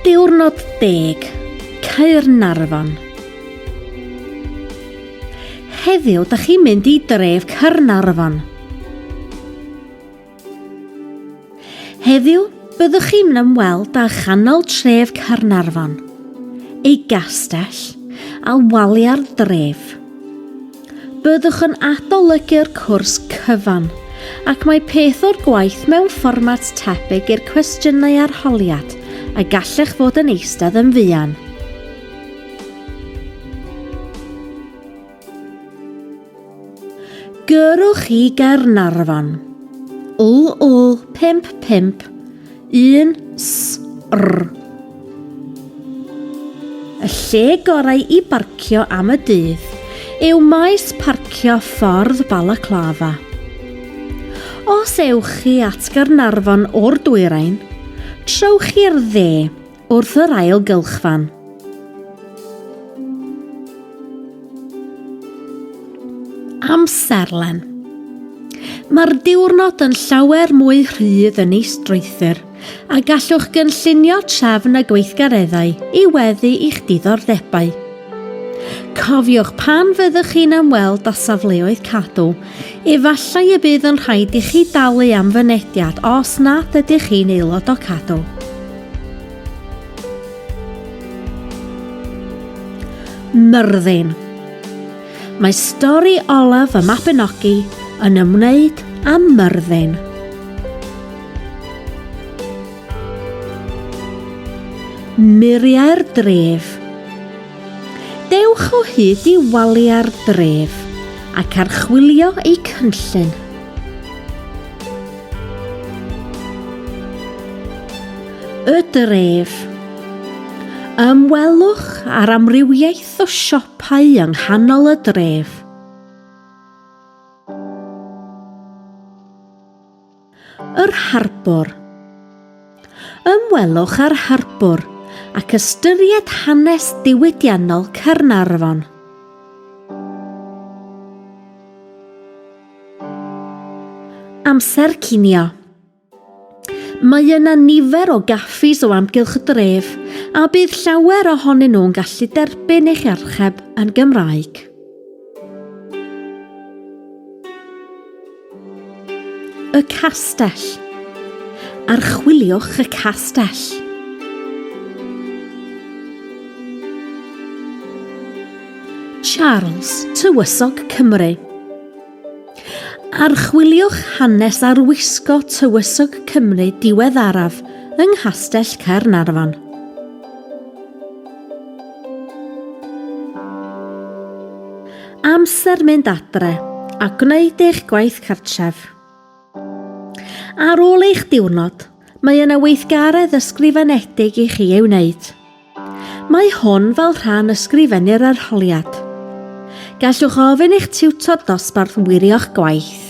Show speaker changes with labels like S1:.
S1: Diwrnod deg, Caernarfon. Heddiw, da chi'n mynd i dref Caernarfon. Heddiw, byddwch chi'n ymweld â chanol tref Caernarfon, ei gastell a waliau'r dref. Byddwch yn adolygu'r cwrs cyfan, ac mae peth o'r gwaith mewn fformat tebyg i'r cwestiynau arholiad, a gallech fod yn eistedd yn fuan. Gyrrwch i Gaernarfon. LL 55 1 S R. Y lle gorau i barcio am y dydd yw maes parcio Ffordd Balaclava. Os ewch chi at Gaernarfon o'r dwyrain, trowch i'r dde wrth yr ail gylchfan. Amserlen. Mae'r diwrnod yn llawer mwy rhydd yn ei strwythur, a gallwch gynllunio trefn y gweithgareddau i weddu i'ch diddordebau. Cofiwch pan fyddwch chi'n ymweld â safleoedd Cadw, efallai y bydd yn rhaid i chi dalu am fynediad os nad ydych chi'n aelod o Cadw. Myrddin. Mae stori olaf y Mabinogi yn ymwneud â Myrddin. Muriau'r dref. Dewch o hyd i waliau'r dref ac archwilio eu cynllun. Y dref. Ymwelwch â'r amrywiaeth o siopau yng nghanol y dref. Yr harbwr. Ymwelwch â'r harbwr ac ystyried hanes diwydiannol Caernarfon. Amser cinio. Mae yna nifer o gaffis o amgylch y dref a bydd llawer ohonyn nhw'n gallu derbyn eich archeb yn Gymraeg. Y castell. Archwiliwch y castell. Charles, Tywysog Cymru. Archwiliwch hanes arwisgo Tywysog Cymru diweddaraf yng Nghastell Caernarfon. Amser mynd adre a gwneud eich gwaith cartref. Ar ôl eich diwrnod, mae yna weithgaredd ysgrifenedig i chi ei wneud. Mae hwn fel rhan ysgrifennu'r arholiad. Gallwch ofyn i'ch tiwtor dosbarth wirio'ch gwaith.